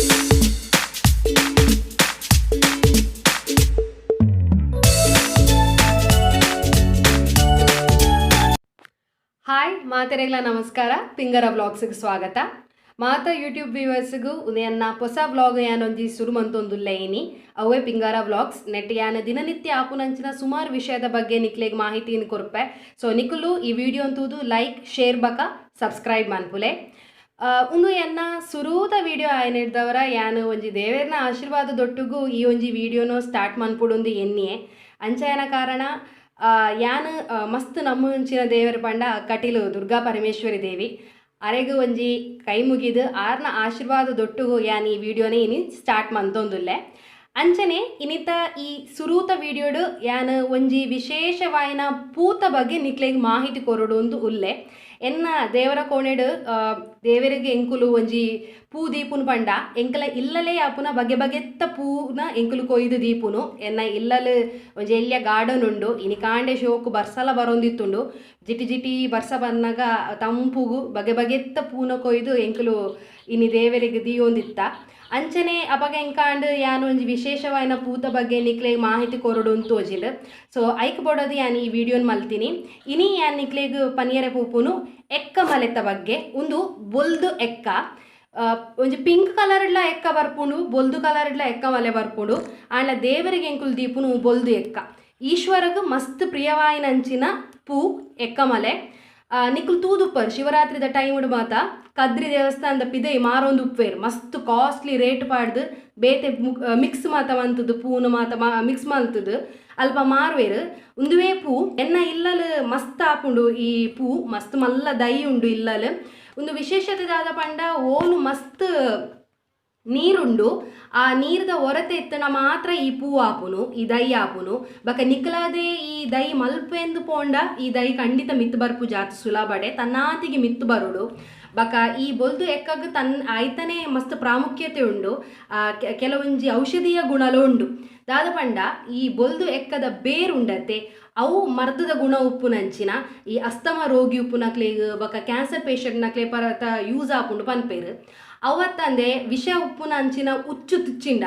Hi ಮಾತೆರೆಗ್ಲ ನಮಸ್ಕಾರ. ಪಿಂಗರ ವ್ಲಾಗ್ಸ್ಗೆ ಸ್ವಾಗತ. ಮಾತ ಯೂಟ್ಯೂಬ್ ವ್ಯೂವರ್ಸ್ಗು ಎನ್ನ ಹೊಸ ವ್ಲಾಗ್ ಯಾನೊಂಜಿ ಸುರು ಮಂತೊಂದುಲ್ಲೆ ಇನಿ. ಅವೇ ಪಿಂಗಾರ ವ್ಲಾಗ್ಸ್. ನೆಟ್ ಯಾನ ದಿನನಿತ್ಯ ಆಪುನಂಚಿನ ಸುಮಾರು ವಿಷಯದ ಬಗ್ಗೆ ನಿಕ್ಲೆಗ್ ಮಾಹಿತಿಯನ್ನು ಕೊರ್ಪೆ. ಸೊ ನಿಕುಲು ಈ ವಿಡಿಯೋ ತೂದು ಲೈಕ್, ಶೇರ್ ಬಕ ಸಬ್ಸ್ಕ್ರೈಬ್ ಮನ್ಪುಲೆ. ಉಂದು ಎನ್ನ ಸುರೂತ ವಿಡಿಯೋ ಆಯನಿಡ್ದವರ ಯಾನ್ ಒಂಜಿ ದೇವೆರ್ನ ಆಶೀರ್ವಾದ ದೊಟ್ಟುಗು ಈ ಒಂಜಿ ವಿಡಿಯೋನು ಸ್ಟಾರ್ಟ್ ಮನ್ಪುಡುಂದು ಎನ್ನಿಯೆ. ಅಂಚಾಯನ ಕಾರಣ ಯಾನ್ ಮಸ್ತ್ ನಮ್ಮಂಚಿನ ದೇವೆರ್ ಪಂಡ ಕಟೀಲು ದುರ್ಗಾ ಪರಮೇಶ್ವರಿ ದೇವಿ. ಅರೆಗ್ ಒಂಜಿ ಕೈ ಮುಗಿದು ಆರ್ನ ಆಶೀರ್ವಾದ ದೊಟ್ಟುಗು ಯಾನ್ ಈ ವಿಡಿಯೋನೇ ಇನಿ ಸ್ಟಾರ್ಟ್ ಮಂತೊಂದುಲ್ಲೆ. ಅಂಚನೆ ಇನಿತ ಈ ಸುರೂತ ವಿಡಿಯೋಡು ಯಾನ್ ಒಂಜಿ ವಿಶೇಷವಾಯಿನ ಪೂತ ಬಗ್ಗೆ ನಿಕ್ಲೆಗ್ ಮಾಹಿತಿ ಕೊರೊಡು ಉಂದು ಉಲ್ಲೆ. ಎನ್ನ ದೇವರ ಕೋಣೆಡು ದೇವರಿಗೆ ಎಂಕುಲು ಒಂಜಿ ಪೂ ದೀಪುನು ಪಂಡ ಎಂಕಲ ಇಲ್ಲಲೇ ಆಪುನ ಬಗೆ ಬಗೆತ್ತ ಪೂನ ಎಂಕುಲು ಕೊಯ್ದು ದೀಪುನು. ಎನ್ನ ಇಲ್ಲಲು ಒಂಜಿ ಎಲ್ಯ ಗಾರ್ಡನ್ ಉಂಡು. ಇನಿ ಕಾಂಡೆ ಶೋಕು ಬರ್ಸಲ ಬರೊಂದಿತ್ತುಂಡು. ಜಿಟಿ ಜಿಟಿ ಬರ್ಸ ಬನ್ನಗ ತಂಪುಗು ಬಗೆ ಬಗೆತ್ತ ಪೂನ ಕೊಯ್ದು ಎಂಕುಲು ಇನಿ ದೇವರಿಗೆ ದೀಯೊಂದಿತ್ತ. ಅಂಚನೆ ಅಪಗ ಎಂಕಾಂಡ್ ಯಾನ್ ಒಂಜಿ ವಿಶೇಷವಾಯಿನ ಪೂತ ಬಗ್ಗೆ ನಿಕ್ಲೆಗ್ ಮಾಹಿತಿ ಕೊರೊಡು ಅಂತ ತೋಜಿಂಡ್. ಸೊ ಐಕ್ ಬೋಡೋದು ಯಾನ್ ಈ ವಿಡಿಯೋನ್ ಮಲ್ತೀನಿ. ಇನಿ ಯಾನ್ ನಿಕ್ಲೆಗ್ ಪನಿಯರೆ ಪೂಪುನು ಎಕ್ಕ ಮಲೆತ ಬಗ್ಗೆ. ಉಂದು ಬೊಲ್ದು ಎಕ್ಕ. ಒಂಜಿ ಪಿಂಕ್ ಕಲರ್ಡ್ಲ ಎಕ್ಕ ಬರ್ಪುಂಡು, ಬೊಲ್ದು ಕಲರ್ಡ್ಲ ಎಕ್ಕ ಮಲೆ ಬರ್ಪುಂಡು. ಆಂಡ ದೇವರಿಗೆ ಎಂಕುಲು ದೀಪುನು ಬೊಲ್ದು ಎಕ್ಕ. ಈಶ್ವರಗ್ ಮಸ್ತ್ ಪ್ರಿಯವಾಯಿನಂಚಿನ ಪೂ ಎಕ್ಕಮಲೆ. ನಿಕುಲು ತೂದುಪ್ಪರ್, ಶಿವರಾತ್ರಿದ ಟೈಮ್ಡ್ ಮಾತ ಕದ್ರಿ ದೇವಸ್ಥಾನದ ಪಿದೈ ಮಾರೊಂದು ಉಪ್ಪೇರು. ಮಸ್ತ್ ಕಾಸ್ಟ್ಲಿ ರೇಟ್ ಪಾಡ್ದು ಬೇತೆ ಮಿಕ್ಸ್ ಮಾತ ಮಂತುದು, ಪೂನು ಮಾತ ಮಿಕ್ಸ್ ಮಲ್ತುದು ಅಲ್ಪ ಮಾರುವೆರು. ಉಂದುವೇ ಪೂ ಎನ್ನ ಇಲ್ಲಲ್ ಮಸ್ತ್ ಆಪುಂಡು. ಈ ಪೂ ಮಸ್ತ್ ಮಲ್ಲ ದೈ ಉಂಡು ಇಲ್ಲಲ್. ಉಂದು ವಿಶೇಷತೆ ದಾದ ಪಂಡ ಓಲು ಮಸ್ತ್ ನೀರುಂಡು, ಆ ನೀರ್ದ ಒರತೆ ಇತ್ತನ ಮಾತ್ರ ಈ ಪೂ ಆಪುನು, ಈ ದೈ ಆಪುನು. ಬಕ ನಿಕ್ಲಾದೆ ಈ ದೈ ಮಲ್ಪೆಂದು ಪೋಂಡ ಈ ದೈ ಖಂಡಿತ ಮಿತ್ತು ಬರ್ಪು ಜಾತಿ ಸುಲಭಡೆ, ತನ್ನಾತಿಗೆ ಮಿತ್ತು ಬರುಡು. ಬಕ ಈ ಬೊಲ್ದು ಎಕ್ಕಗ್ ತನ್ ಆಯ್ತನೆ ಮಸ್ತ್ ಪ್ರಾಮುಖ್ಯತೆ ಉಂಡು. ಕೆಲವೊಂಜಿ ಔಷಧೀಯ ಗುಣಲು ಉಂಡು. ದಾದ ಪಂಡ ಈ ಬೊಲ್ದು ಎಕ್ಕದ ಬೇರು ಉಂಡತೆ, ಅವು ಮರ್ದದ ಗುಣ ಉಪ್ಪುನಂಚಿನ. ಈ ಅಸ್ತಮ ರೋಗಿ ಉಪ್ಪುನಕ್ಲೆಗ್ ಬಕ ಕ್ಯಾನ್ಸರ್ ಪೇಷಂಟ್ ನಕ್ಲೆ ಪರತ ಯೂಸ್ ಆಪುಂಡು ಪನ್ಪೇರು. ಅವತ್ತಂದೆ ವಿಷ ಉಪ್ಪುನ ಅಂಚಿನ ಉಚ್ಚು ತುಚ್ಚಿಂಡ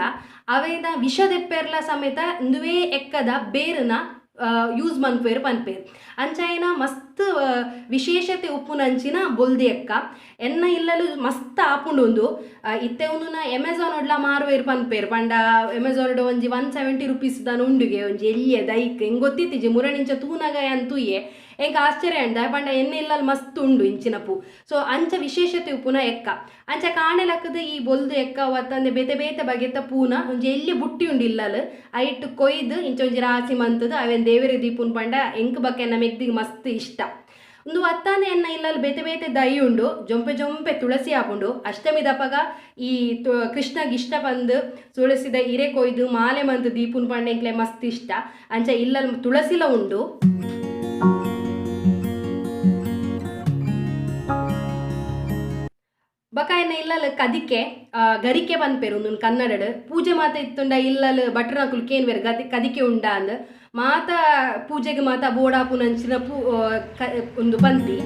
ಅವೇನ ವಿಷ ದೆಪ್ಪೆರ್ಲ ಸಮೇತ ಇಂದುವೇ ಎಕ್ಕದ ಬೇರುನ ಯೂಸ್ ಮನ್ಪೇರು ಪನ್ಪೇರು. ಅಂಚಾಯಿನ ಮಸ್ತ್ ವಿಶೇಷತೆ ಉಪ್ಪುನಂಚಿನ ಬೊಲ್ದಿ ಎಕ್ಕ. ಎನ್ನ ಇಲ್ಲಲು ಮಸ್ತ್ ಆಪುಂಡು ಉಂದು. ಇತ್ತೆ ಉಂದುನ ಅಮೆಝಾನ್ ಒಡ್ಲ ಮಾರುವೇರು ಪನ್ಪೇರು. ಪಂಡ ಅಮೆಝಾನ್ ಒಂಜಿ 170 ರುಪೀಸ್ ದಾನ ಉಂಡುಗೆ ಒಂಜಿ ಎಲ್ಯೆ ದೈಕ್. ಎಂಗ್ ಗೊತ್ತಿತ್ತಿಜಿ, ಮುರಣಿಂಚ ತೂನಗ ಯಾನ್ ತೂಯೆ, ಎಂಕ್ ಆಶ್ಚರ್ಯ ಅಂಡ. ಪಂಡ ಎನ್ನ ಇಲ್ಲಲ್ ಮಸ್ತ್ ಉಂಡು ಇಂಚಿನ ಪೂ. ಸೊ ಅಂಚ ವಿಶೇಷತೆ ಉಪ್ಪುನ ಎಕ್ಕ. ಅಂಚ ಕಾಣೆಲಕ್ಕದ ಈ ಬೊಲ್ದು ಎಕ್ಕ ವತ್ತಂದೆ ಬೇತೆ ಬೇತೆ ಬಗೆತ ಪೂನ ಒಂಜಿ ಎಲ್ಲಿ ಬುಟ್ಟಿ ಉಂಡು ಇಲ್ಲಲ್, ಐಟ್ ಕೊಯ್ದು ಇಂಚ ಒಂಜಿ ರಾಸಿ ಮಂತದು ಅವೇನ್ ದೇವರ ದೀಪುನ್ ಪಂಡ ಎಂಕ್ ಬಕ್ಕೆ ಎನ್ನ ಮೆಗ್ದಿಗ್ ಮಸ್ತ್ ಇಷ್ಟ. ಉಂದು ಅತ್ತಾನೆ ಎನ್ನ ಇಲ್ಲಲ್ ಬೇತೆ ಬೇತೆ ದೈ ಉಂಡು. ಜೊಂಪೆ ಜೊಂಪೆ ತುಳಸಿ ಆಪುಂಡು. ಅಷ್ಟಮಿ ದಪಗ ಈ ಕೃಷ್ಣಗ್ ಇಷ್ಟ ಪಂದ್ ತುಳಸಿದ ಇರೆ ಕೊಯ್ದು ಮಾಲೆ ಮಂತ್ ದೀಪುನ್ ಪಂಡ ಎಂಕ್ಲೆ ಮಸ್ತ್ ಇಷ್ಟ. ಅಂಚ ಇಲ್ಲಲ್ ತುಳಸಿಲ ಉಂಡು. ಬಕ ಎನ್ನ ಇಲ್ಲಲ್ ಕದಿಕೆ, ಗರಿಕೆ ಪನ್ಪೇರು ಉಂದುನ್ ಕನ್ನಡಡ್. ಪೂಜೆ ಮಾತ ಇತ್ತುಂಡ ಇಲ್ಲಲ್ ಭಟ್ರನಕುಲು ಕೇನ್ವೆರ್ ಕದಿಕೆ ಉಂಡ ಅಂದ್. ಮಾತ ಪೂಜೆಗೆ ಮಾತ ಬೋಡಾಪುನಂಚಿನ ಪೂ ಉಂದು ಪಂತಿ.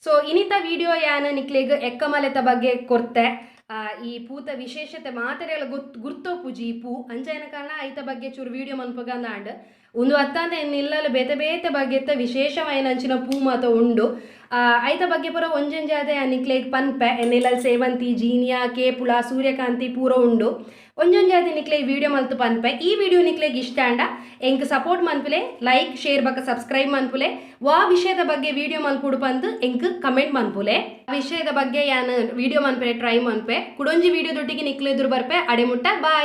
ಸೊ ಇನಿತ ವಿಡಿಯೋ ಯಾನ್ ನಿಕ್ಲೆಗ್ ಎಕ್ಕಮಲೆತ ಬಗ್ಗೆ ಕೊರ್ತೆ. ಈ ಪೂತ ವಿಶೇಷತೆ ಮಾತೆರೆಲ ಗುರ್ತೋಪುಜಿ ಈ ಪೂ. ಅಂಚಾಯಿನ ಕಾರಣ ಐತ ಬಗ್ಗೆ ಚೂರು ವಿಡಿಯೋ ಮನ್ಪುಗಂದಾಂಡ್. ಉಂದು ಅತ್ತಂದೆ ಎನ್ನ ಇಲ್ಲಲ್ ಬೇತೆ ಬೇತೆ ಬಗೆತ ವಿಶೇಷವಾಯಿನಂಚಿನ ಪೂ ಮಾತ ಉಂಡು. ಐತ ಬಗ್ಗೆ ಪೂರ ಒಂಜೊಂಜಾದೆ ನಿಕ್ಲೆಗ್ ಪನ್ಪೆ. ಎನ್ನ ಇಲ್ಲಲ್ ಸೇವಂತಿ, ಜೀನಿಯಾ, ಕೇಪುಳ, ಸೂರ್ಯಕಾಂತಿ ಪೂರ ಉಂಡು. ಒಂಜೊಂಜಾದೆ ನಿಕ್ಲೆಗ್ ವಿಡಿಯೋ ಮಲ್ತು ಪನ್ಪೆ. ಈ ವಿಡಿಯೋ ನಿಕ್ಲೆಗ್ ಇಷ್ಟ ಆಂಡ ಎಂಕ್ ಸಪೋರ್ಟ್ ಮನ್ಪುಲೆ, ಲೈಕ್, ಶೇರ್ ಬಕ ಸಬ್ಸ್ಕ್ರೈಬ್ ಮನ್ಪುಲೆ. ವಾ ವಿಷಯದ ಬಗ್ಗೆ ವಿಡಿಯೋ ಮನ್ಪುಡು ಪಂದ್ ಎಂಕ್ ಕಮೆಂಟ್ ಮನ್ಪುಲೆ. ಆ ವಿಷಯದ ಬಗ್ಗೆ ಯಾನ್ ವಿಡಿಯೋ ಮನ್ಪೆ ಟ್ರೈ ಮನ್ಪೆ. ಕುಡೊಂಜಿ ವಿಡಿಯೋ ದೊಟ್ಟಿಗೆ ನಿಕ್ಲೆ ಎದುರು ಬರ್ಪೆ. ಅಡೆ ಮುಟ್ಟ ಬಾಯ್.